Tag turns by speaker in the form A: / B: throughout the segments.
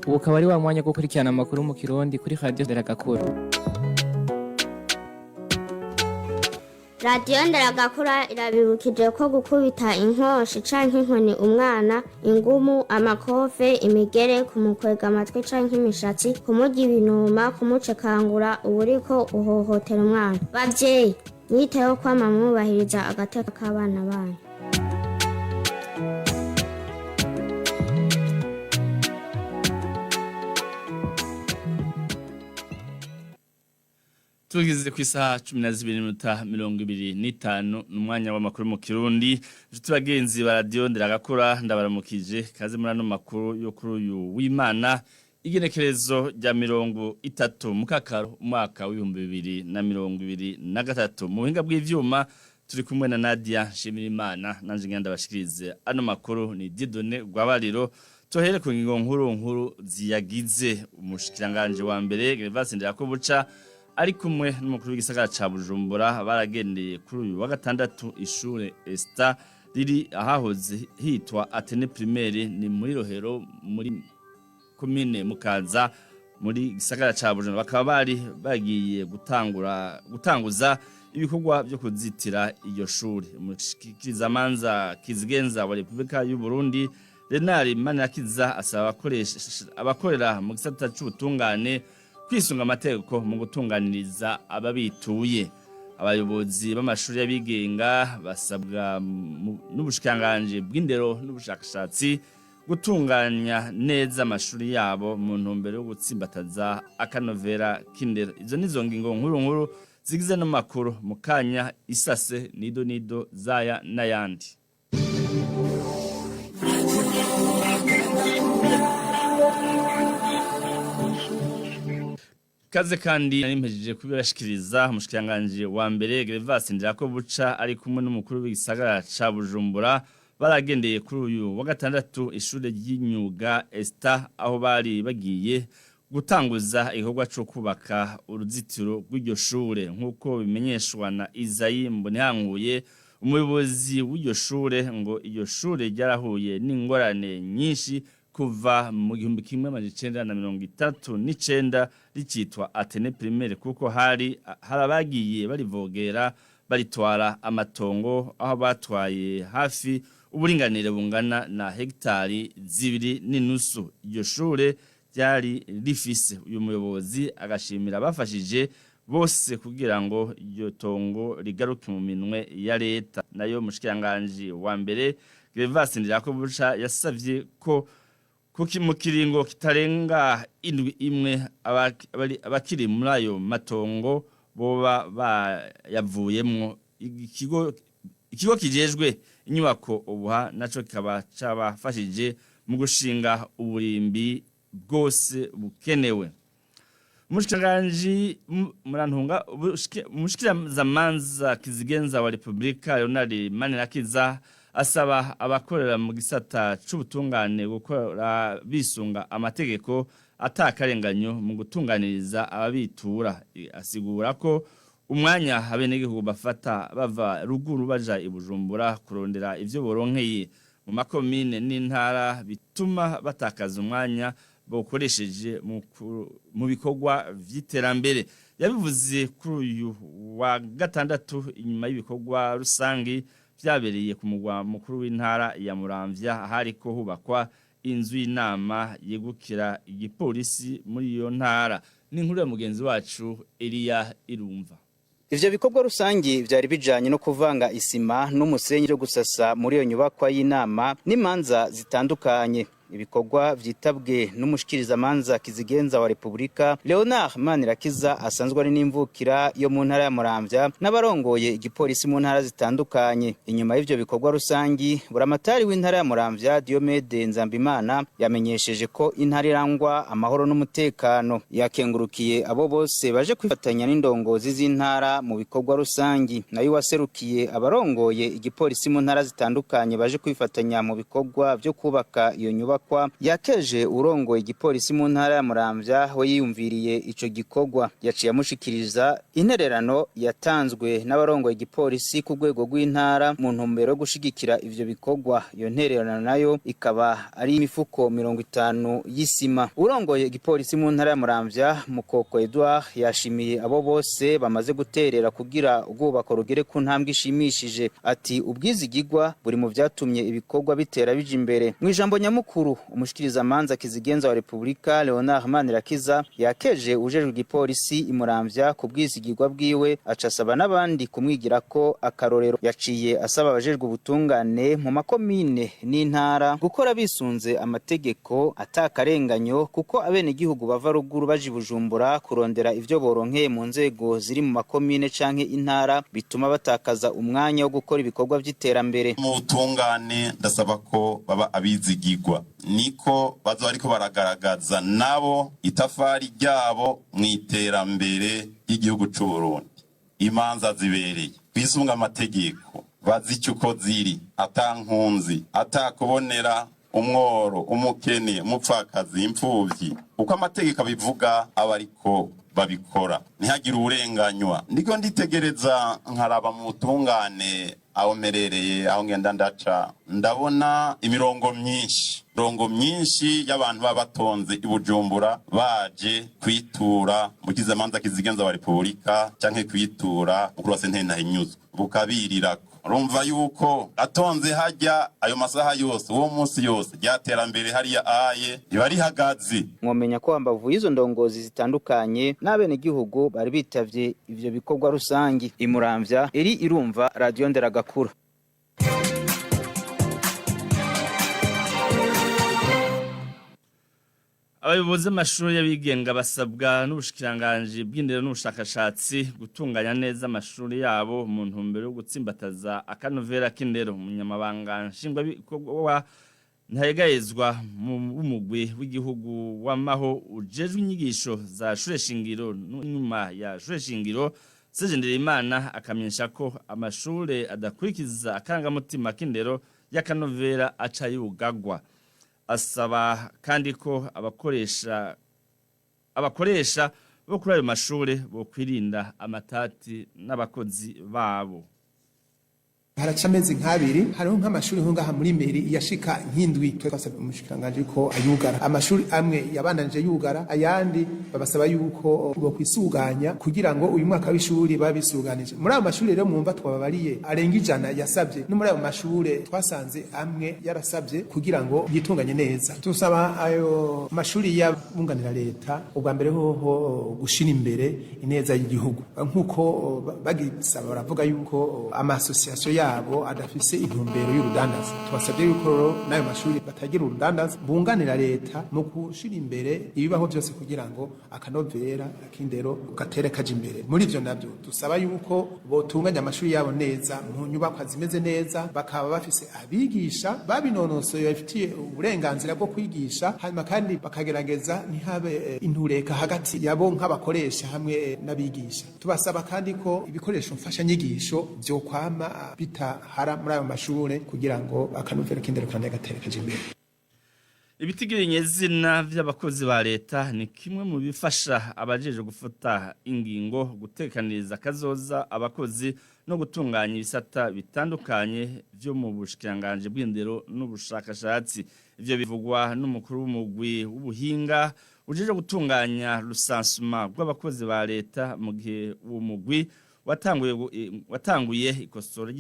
A: Ubu ukaba ari wa mwanya wo gukurikirana amakuru mu Kirundi kuri Radio Nderagakura.
B: Radiyo Nderagakura irabibukije ko gukubita inkoshi canke inkoni umwana, ingumu, amakofe, imigere, kumukwega amatwi canke imishatsi, kumurya ibinuma, kumucekangura, uba uriko uhohotera umwana. Bavyeyi, mwiteho kwama mwubahiriza agateka k'abana banyu.
C: Tugeze ku isaha 12:25 n'umwanya w'amakuru mu Kirundi. Inshuti bagenzi ba Radio Nderagakura, ndabaramukije. Kaze muri ano makuru yo kuri uyu w'Imana, igenekerezo rya 30 mukakaro umwaka w'2023. Mu buhinga bw'ivyuma turi kumwe na Nadia Nshimirimana, nanje ngenda bashikirize ano makuru ni Dieudonné Rwabariro. Tohere ku ngingo nkuru nkuru ziyagize. Umushikiranganje wa mbere Gervase Ndirakobuca ari kumwe n'umukuru w'igisagara ca Bujumbura baragendeye kuri uyu wa gatandatu ishure Esta riri ahahoze hitwa Atene Primaire, ni muri Rohero muri komine Mukaza muri gisagara ca Bujumbura. Bakaba bari bagiye gutangura gutanguza ibikorwa byo kuzitira iryo shure. Umushikirizamanza kizigenza wa Republika y'u Burundi Renard Manirakiza asaba abakorera mu gisata c'ubutungane kwisunga amategeko mu gutunganiriza ababituye. Abayobozi b'amashuri y'abigenga basabwa n'ubushikanganje bw'indero n'ubushakashatsi gutunganya neza amashuri yabo mu ntumbero yo gutsimbataza akanovera k'indero. Izo nizo ngingo nkuru nkuru zigize no makuru. Mu kanya isase nido nido zaya n'ayandi. Kaze kandi narimpejeje kubirashikiriza. Umushikiranganje wa mbere Gervase Ndirakobuca ari kumwe n'umukuru w'igisagara ca Bujumbura baragendeye kuri uyu wa gatandatu ishure ry'imyuga Esta, aho bari bagiye gutanguza igikorwa co kubaka uruzitiro rw'iryo shure, nk'uko bimenyeshwa na Izayi Mbonihankuye, umuyobozi w'iryo shure. Ngo iryo shure ryarahuye n'ingorane nyinshi kuva mu 1969 ricitwa Atene Primaire, kuko hari harabagiye barivogera baritwara amatongo, aho batwaye hafi uburinganire bungana na hegitari 2.5 iryo shure ryari rifise. Uyu muyobozi agashimira abafashije bose kugira ngo iryo tongo rigaruke mu minwe ya leta. Nayo mushikiranganje wa mbere Gervase Ndirakobuca yasavye ko kuki mu kiringo kitarenga indwi imwe abakiri muri ayo matongo boba bayavuyemwo. Ikigo kijejwe inyubako ubuha naco kikaba cabafashije mu gushinga uburimbi bwose bukenewe. Umushikiranganji, murantunga, umushikirizamanza kizigenza wa Republika Leonard Manirakiza asaba abakorera mu gisata c'ubutungane gukora bisunga amategeko atakarenganyo mu gutunganiriza ababitura. Asigura ko umwanya abenegihugu bafata bava ruguru baja i Bujumbura kurondera ivyo boronkeye mu makomine n'intara bituma batakaza umwanya bawukoresheje mu bikorwa vy'iterambere. Yabivuze kuri uyu wa gatandatu inyuma y'ibikorwa rusangi vyabereye ku mugwa mukuru w'intara ya Muramvya, hariko hubakwa inzu y'inama yegukira igipolisi muri iyo ntara. N'inkuru ya mugenzi wacu Elia Irumva.
D: Ivyo bikorwa rusangi vyari bijanye no kuvanga isima n'umusenyi byo gusasa muri iyo nyubakwa y'inama n'imanza zitandukanye. Ibikorwa vyitabwe n'umushikirizamanza kizigenza wa Republika Leonard Manirakiza, asanzwe ari n'imvukira yo mu ntara ya Muramvya, n'abarongoye igipolisi mu ntara zitandukanye. Inyuma y'ivyo bikorwa rusangi, buramatari w'intara ya Muramvya Diomede Nzambimana yamenyesheje ko intara irangwa amahoro n'umutekano. Yakengurukiye abo bose baje kwifatanya n'indongozi z'intara mu bikorwa rusangi. Nayo waserukiye abarongoye igipolisi mu ntara zitandukanye baje kwifatanya mu bikorwa vyo kubaka iyo nyubakwa nyubakwa yakeje urongoye igipolisi mu ntara ya Muramvya we yiyumviriye ico gikorwa. Yaciye amushikiriza intererano yatanzwe n'abarongoye igipolisi ku rwego rw'intara mu ntumbero yo gushigikira ivyo bikorwa. Iyo ntererano nayo ikaba ari imifuko 50 y'isima. Urongoye igipolisi mu ntara ya Muramvya Mukoko Edouard yashimiye abo bose bamaze guterera kugira ubwubako rugere ku ntambwe ishimishije. Ati ubwizigigwa buri mu vyatumye ibikorwa bitera bija imbere. Mu ijambo nyamukuru umushikirizamanza kizigenza wa Republika Leonard Manirakiza yakeje ujejwe igipolisi imuramvya ku bwizigigwa bwiwe, acasaba n'abandi kumwigirako akarorero. Yaciye asaba abajejwe ubutungane mu makomine n'intara gukora bisunze amategeko atakarenganyo, kuko abenegihugu bava ruguru baje Bujumbura kurondera ivyo boronkeye mu nzego ziri mu makomine canke intara, bituma batakaza umwanya wo gukora ibikorwa vy'iterambere.
E: Mu butungane ndasaba ko baba abizigigwa, niko bazo ariko baragaragaza nabo itafari ryabo mu iterambere ry'igihugu c'u Burundi. Imanza zibereye kwisunga amategeko, bazi uko ziri, atankunzi, atakubonera umworo, umukene, umupfakazi, imfuvyi, uko amategeko abivuga aba ariko babikora, ntihagire uburenganywa. Ndiko nditegereza nkaraba mu butungane aho mperereye, aho ngenda ndaca, ndabona imirongo myinshi, imirongo myinshi y'abantu baba batonze i Bujumbura baje kwitura mukizamanza kizigenza wa Republika canke kwitura mukuru wa sentare Ntahinyuzwa, bukabirirako. Urumva yuko atonze hajya ayo masaha yose, uwo munsi yose, ryaterambere hariya aye riba rihagaze.
D: Mwomenya ko hambavu y'izo ndongozi zitandukanye n'abenegihugu bari bitavye ivyo bikorwa rusangi. Imuramvya, iri irumva Radio Nderagakura.
C: Abayobozi b'amashuri y'abigenga basabwa n'ubushikiranganji bw'indero n'ubushakashatsi gutunganya neza amashuri yabo mu ntumbero yo gutsimbataza akanovera k'indero. Umunyamabanga nshingwabikorwa ntayegayezwa mu mugwi w'igihugu w'amaho ujejwe inyigisho za shure shingiro nyuma ya shure shingiro Sejenderimana akamenyesha ko amashure adakurikiza akarangamutima k'indero y'akanovera aca yugagwa. Asaba kandi ko abakoresha bo kuri ayo mashure bo kwirinda amatati n'abakozi babo.
F: Haraca amezi nk'abiri hariho nk'amashuri nko ngaha muri meri yashika nk'indwi. Twe twasabye umushikiranganji ko ayugara. Amashuri amwe yabandanije yugara, ayandi babasaba yuko bokwisuganya kugira ngo uyu mwaka w'ishuri babisuganije. Muri ayo mashuri rero mwumva twababariye arenga 100 yasabye, no muri ayo mashure twasanze amwe yarasabye kugira ngo yitunganye neza. Tusaba ayo mashuri y'abunganira leta ubwa mbere hoho gushira imbere ineza y'igihugu, nk'uko bagisaba baravuga yuko amasosiyasiyo yabo adafise intumbero y'urudandaza. Tubasabye yuko rero n'ayo mashuri batagira urudandaza, bunganira leta mu gushira imbere ibibaho byose kugira ngo akanovera ak'indero gatere kaja imbere. Muri ivyo navyo dusaba yuko botunganya amashuri yabo neza mu nyubakwa zimeze neza, bakaba bafise abigisha babinonosoye bafitiye uburenganzira bwo kwigisha, hanyuma kandi bakagerageza ntihabe intureka hagati yabo nk'abakoresha hamwe n'abigisha. Tubasaba kandi ko ibikoresho mfashanyigisho vyokwama bitahara muri ayo mashure kugira ngo akanovera k'indero kandi gatere kaja imbere.
C: Ibitigiri zina vy'abakozi ba leta ni kimwe mu bifasha abajeje gufata ingingo, gutekaniriza kazoza abakozi no gutunganya ibisata bitandukanye vyo mu bushikiranganje bw'indero n'ubushakashatsi. Ivyo bivugwa n'umukuru w'umugwi w'ubuhinga ujeje gutunganya rusansuma rw'abakozi ba leta, mu gihe uwo mugwi watanguye ikosora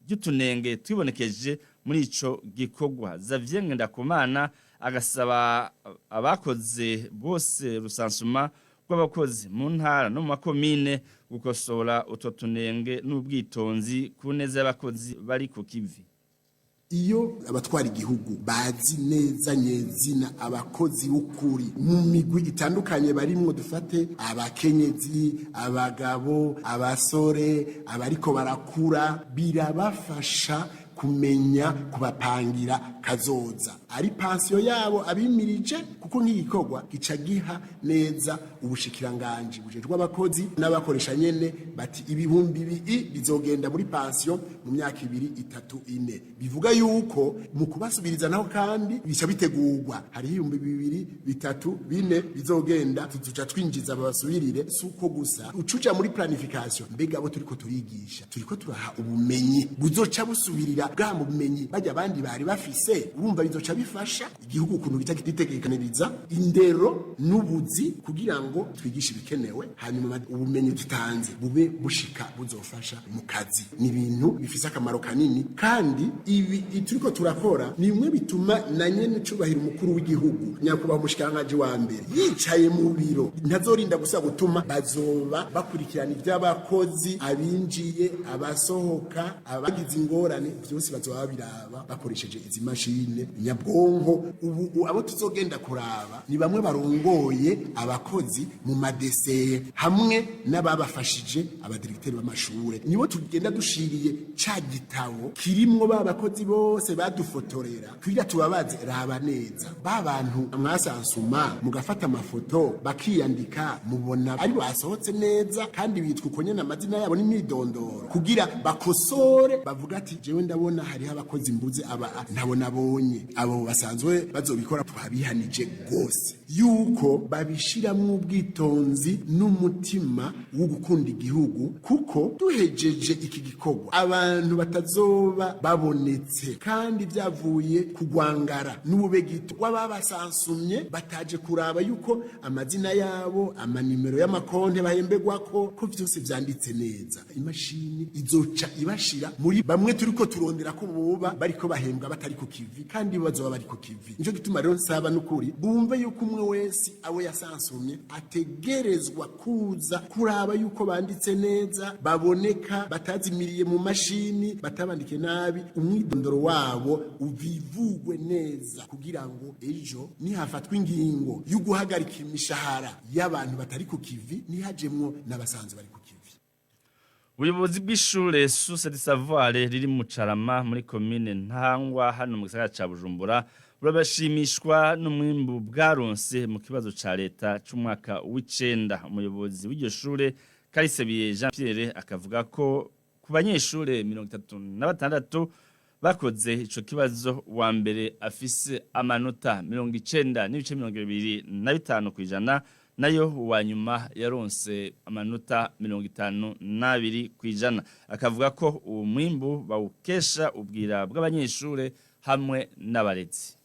C: ry'utunenge twibonekeje muri ico gikorwa. Xavier Ngendakumana agasaba abakoze bose rusansuma rw'abakozi mu ntara no mu makomine gukosora utwo tunenge n'ubwitonzi ku neza y'abakozi bari ku kivi.
G: Iyo abatwara igihugu bazi neza nyezina abakozi b'ukuri mu migwi itandukanye barimwo, dufate abakenyezi, abagabo, abasore, abariko barakura, birabafasha kumenya kubapangira kazoza ari pansiyo yabo abimirije, kuko nk'igikorwa gica giha neza ubushikiranganji bujejwe abakozi n'abakoresha nyene, bati 2000 bizogenda muri pansiyo mu myaka 2, 3, 4. Bivuga yuko mu kubasubiriza naho kandi bica bitegurwa, hariho 2000, 3, 4 bizogenda, tuzoca twinjiza babasubirire. Si uko gusa, ucuja muri planification, mbega abo turiko turigisha, turiko turaha ubumenyi buzoca busubirira bwa bumenyi bajya abandi bari bafise? Urumva bizoca bifasha igihugu ukuntu gica gitegekaniriza indero n'ubuzi kugira ngo twigishe ibikenewe, hanyuma ubumenyi dutanze bube bushika buzofasha mu kazi. Ni ibintu bifise akamaro kanini, kandi ibi turiko turakora ni bimwe bituma na nyene cubahira umukuru w'igihugu, nyakubahwa umushikiranganji wa mbere, yicaye mu biro ntazorinda gusa gutuma bazoba bakurikirana iby'abakozi, abinjiye, abasohoka, abagize ingorane, byose bazoba babiraba bakoresheje izi mashine nyabwonko. Ubu abo tuzogenda kuraba ni bamwe barongoye abakozi mu madeseye hamwe n'ababafashije, abadiregiteri b'amashure, nibo tugenda dushiriye ca gitabo kirimwo ba bakozi bose badufotorera kugira tubabaze: raba neza ba bantu mwasansuma mugafata amafoto bakiyandika, mubona ari basohotse neza kandi bitwa uko nyene, amazina yabo n'imyidondoro, kugira bakosore, bavuga ati: jewe ndabona hariho abakozi mbuze, aba ntabo nabonye. Abo basanzwe bazobikora twabihanije rwose yuko babishiramwo ubwitonzi n'umutima wo gukunda igihugu, kuko duhejeje iki gikorwa abantu batazoba babonetse kandi byavuye kugwangara n'ubube gito w'ababasansumye, bataje kuraba yuko amazina yabo, amanimero y'amakonte bahembegwako, ko vyose vyanditse neza, imashini izoca ibashira muri bamwe turiko turondera ko boba bariko bahembwa batari ku kivi, kandi bazoba bari ku kivi. Nico gituma rero nsaba n'ukuri bumve yuko umwe wese abo yasansumye ategerezwa kuza kuraba yuko banditse neza, baboneka, batazimiriye mu mashini, batabandike nabi, umwidondoro wabo ubivugwe neza, kugira ngo ejo nihafatwa ingingo yo guhagarika imishahara y'abantu batari ku kivi, ntihajemwo n'abasanzwe bari ku kivi.
C: Ubuyobozi bw'ishure Source du Savoir riri mu Carama muri komine Ntahangwa hano mu gisagara ca Bujumbura burabashimishwa n'umwimbu bwaronse mu kibazo ca leta c'umwaka w'icenda. Umuyobozi w'iryo shure, Karisebiye Jean Pierre, akavuga ko ku banyeshure 36 bakoze ico kibazo, wa mbere afise amanota 90.25%, nayo uwa nyuma yaronse amanota 52%. Akavuga ko uwo mwimbu bawukesha ubwira bw'abanyeshure hamwe n'abarezi.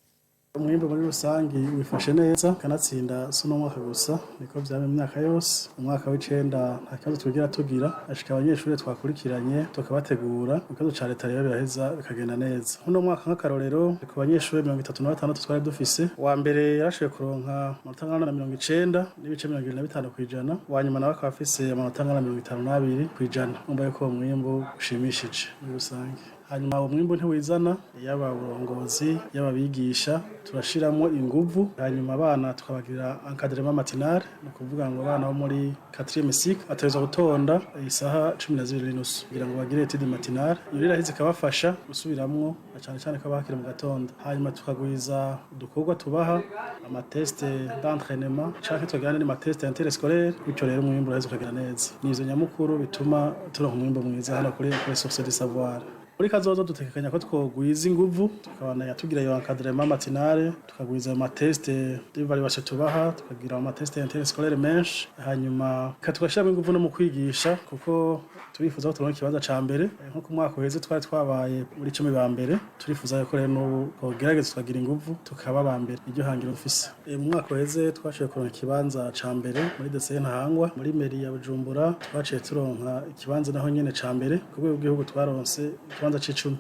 H: Umwimbu muri rusange wifashe neza, kanatsinda si uno mwaka gusa, niko vyama imyaka yose. Umwaka w'icenda nta kibazo twigira tugira, ashika abanyeshuri twakurikiranye tukabategura mu kibazo ca leta, rero biraheza bikagenda neza. Uno mwaka nk'akarorero, ku banyeshuri 36 twari dufise, wa mbere yarashoboye kuronka amanota angana na 90.25%, uwa nyuma nawe akaba afise amanota angana na 52%. Urumva yuko uwo mwimbu ushimishije muri rusange. Hanyuma uwo mwimbu ntiwizana, yaba uburongozi, yaba abigisha, turashiramwo inguvu. Hanyuma abana tukabagirira encadrement matinal, ni ukuvuga ngo abana bo muri 4e cycle bategerezwa gutonda isaha 12:30 kugira ngo bagire étude matinale. Iyo rero iraheze ikabafasha gusubiramwo, na cane cane ko bakiri mu gatondo. Hanyuma tukagwiza udukorwa tubaha, ama tests d'entraînement canke tukagira n'andi ma tests interscolaire, bityo rero umwimbu uraheza ukagenda neza. Ni ivyo nyamukuru bituma turonka umwimbu mwiza hano kuri Source du Savoir. Muri kazoza dutekekanya ko twogwiza inguvu, tukabandanya tugira iyo encadrement matinale, tukagwiza ama tests d'évaluation tubaha, tukagira ama tests interscolaire menshi, hanyuma tugashyiramo inguvu no mu kwigisha, kuko turifuza ko turonka ikibanza ca mbere. Nko ku mwaka uheze twari twabaye muri 10 ba mbere, turifuza ko rero n'ubu twogerageza tukagira inguvu tukaba ba mbere, niryo hangiro dufise. Mu mwaka uheze twashoboye kuronka ikibanza ca mbere muri DCE Ntahangwa. Muri mairie ya Bujumbura twaciye turonka ikibanza naho nyene ca mbere. Ku rwego rw'igihugu twaronse ikibanza c'icumi.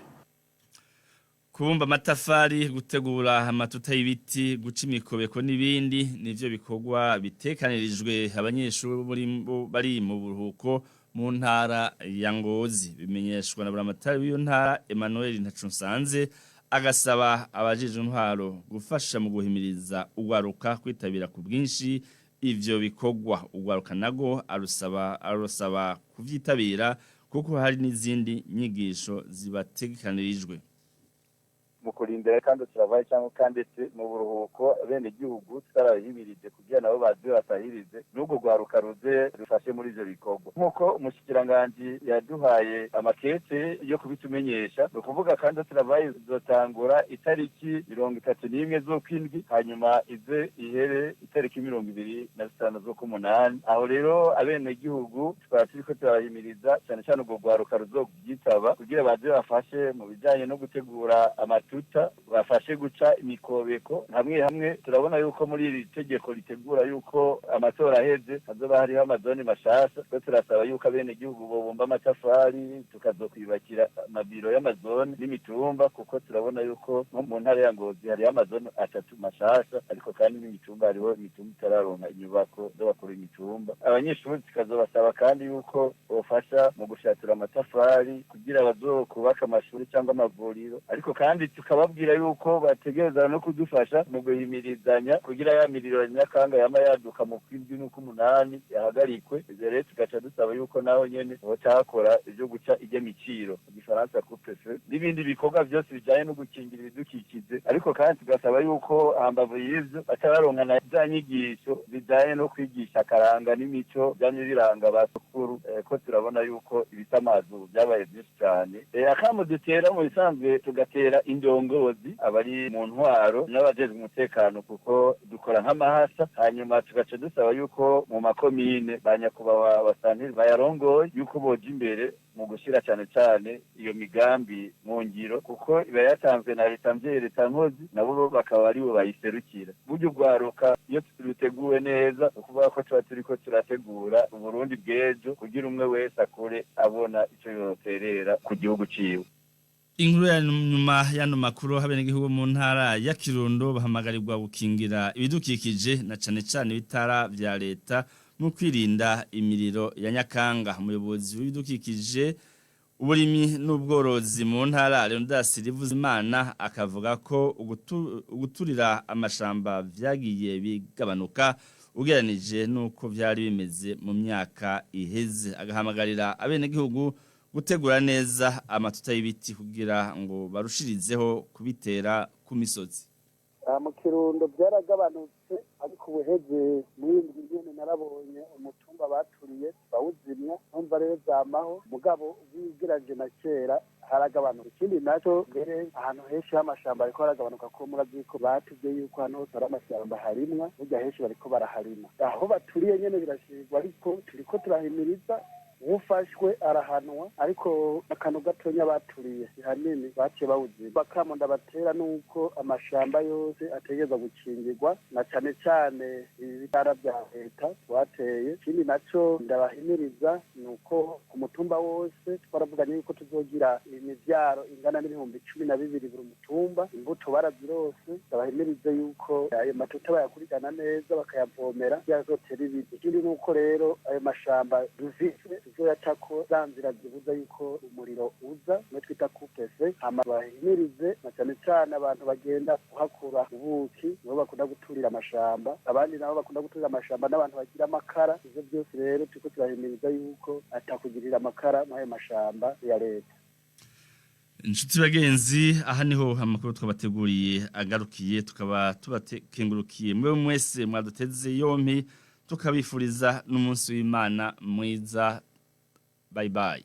C: Kubumba amatafari, gutegura amatuta y'ibiti, guca imikobeko n'ibindi nivyo bikorwa bitekanirijwe abanyeshuri bari mu buruhuko mu ntara ya Ngozi, bimenyeshwa na buramatari w'iyo ntara, Emmanuel Ntacunsanze, agasaba abajejwe intwaro gufasha mu guhimiriza ugwaruka kwitabira ku bwinshi ivyo bikorwa. Ugwaruka nago arusaba kuvyitabira. Kuko hari n'izindi nyigisho zibategekanirijwe.
I: Mu kurindira kandi turavaye cyangwa kandetse mu buruhuko, bene igihugu tutarabahimirize kugira nabo baze batahirize n'ubwo rwaruka ruze rufashe muri ivyo bikorwa, nk'uko umushikiranganji yaduhaye amakete yo kubitumenyesha. Ni ukuvuga kandi turavaye izotangura itariki 31 z'ukwindwi, hanyuma ize ihere itariki 25 z'ukumunani. Aho rero abenegihugu tukaba turiko turabahimiriza cyane cyane urwo rwaruka ruzovyitaba kugira baze bafashe mu bijanye no gutegura amatuta, bafashe guca imikobeko hamwe hamwe. Turabona yuko muri iri tegeko ritegura yuko amatora aheze hazoba hariho amazone mashasha, twe turasaba yuko abenegihugu bobumba amatafari, tukazokwiyubakira amabiro y'amazone n'imitumba, kuko turabona yuko nko mu ntara ya Ngozi hariho amazone atatu mashasha, ariko kandi n'imitumba, hariho imitumba itararonka inyubako z'abakuru imitumba. Abanyeshuri tukazobasaba kandi yuko bofasha mu gushatura amatafari kugira bazokubaka amashuri cyangwa amavuriro, ariko kandi tukababwira yuko bategereza no kudufasha mu guhimirizanya kugira ya miriro ya Nyakanga yama yaduka mu kwindwi n'ukw'umunani yahagarikwe. Ivyo rero tugaca dusaba yuko naho nyene bocakora ivyo guca ijya miciro, mu gifaransa coupe-feu, n'ibindi bikorwa byose bijanye no gukingira ibidukikije. Ariko kandi tugasaba yuko hambavu y'ivyo baca baronka na za nyigisho zijanye no kwigisha akaranga n'imico vyamye biranga ba sokuru, ko turabona yuko ibisamazu byabaye byinshi cyane. Akamo dutera mu bisanzwe, tugatera indongozi, abari mu ntwaro n'abajejwe umutekano, kuko dukora nk'amahasa, hanyuma tugaca dusaba yuko mu makomine ba nyakubahwa basantiri bayarongoye yuko boja imbere mu gushyira cyane cyane iyo migambi mu ngiro, kuko iba yatanzwe na leta mvyeyi, leta nkozi, nabo bakaba aribo bayiserukira. Burya urwaruka iyo ruteguwe neza, ni ukuvuga ko tuba turiko turategura Uburundi bw'ejo, kugira umwe wese akure abona ico yoterera ku gihugu ciwe.
C: Inkuru ya nyuma y'ano makuru: abenegihugu mu ntara ya Kirundo bahamagarirwa gukingira ibidukikije na cane cane ibitara vya leta mu kwirinda imiriro ya Nyakanga. Umuyobozi w'ibidukikije, uburimyi n'ubworozi mu ntara, Leonidas Rivuzimana, akavuga ko uguturira amashamba vyagiye bigabanuka ugereranije n'uko vyari bimeze mu myaka iheze, agahamagarira abenegihugu gutegura neza amatuta y'ibiti kugira ngo barushirizeho kubitera ku misozi.
J: Mu Kirundo byaragabanutse, ariko ubuheze muri indwi nyene narabonye umutumba baturiye bawuzimya. Numva rero zamaho, mugabo bigeraje na kera haragabanuka. Ikindi naco, mbere ahantu henshi h'amashamba ariko haragabanuka, ko murazi ko batubwiye yuko hano hose hari amashyamba harimwa, burya henshi bariko baraharima. Aho baturiye nyene birashirwa, ariko turiko turahimiriza, ufashwe arahanwa, ariko akantu gatonya baturiye hanini baciye bawuzima. Bakamo ndabatera nuko amashamba yose ategerezwa gukingirwa, na cane cane ibitara vya leta twateye. Ikindi naco ndabahimiriza nuko ku mutumba wose twaravuganye yuko tuzogira imivyaro ingana n'12,000 buri mutumba. Imbuto barazirose. Ndabahimirize yuko ayo matuta bayakurikirana neza, bakayavomera, yazotera ibiti. Ikindi nuko rero ayo mashamba dufise tuzoyacako za nzira zibuza yuko umuriro uza, mwe twita coupe-feu. Hama bahimirize na cane cane abantu bagenda kuhakura ubuki, nibo bakunda guturira amashamba. Abandi nabo bakunda guturira amashamba n'abantu bagira amakara. Ivyo byose rero turiko turahimiriza yuko atakugirira amakara mw'ayo mashamba ya leta.
C: Inshuti bagenzi, aha niho amakuru twabateguriye agarukiye. Tukaba tubakengurukiye mwe mwese mwaduteze yompi, tukabifuriza n'umunsi w'Imana mwiza. Bye bye.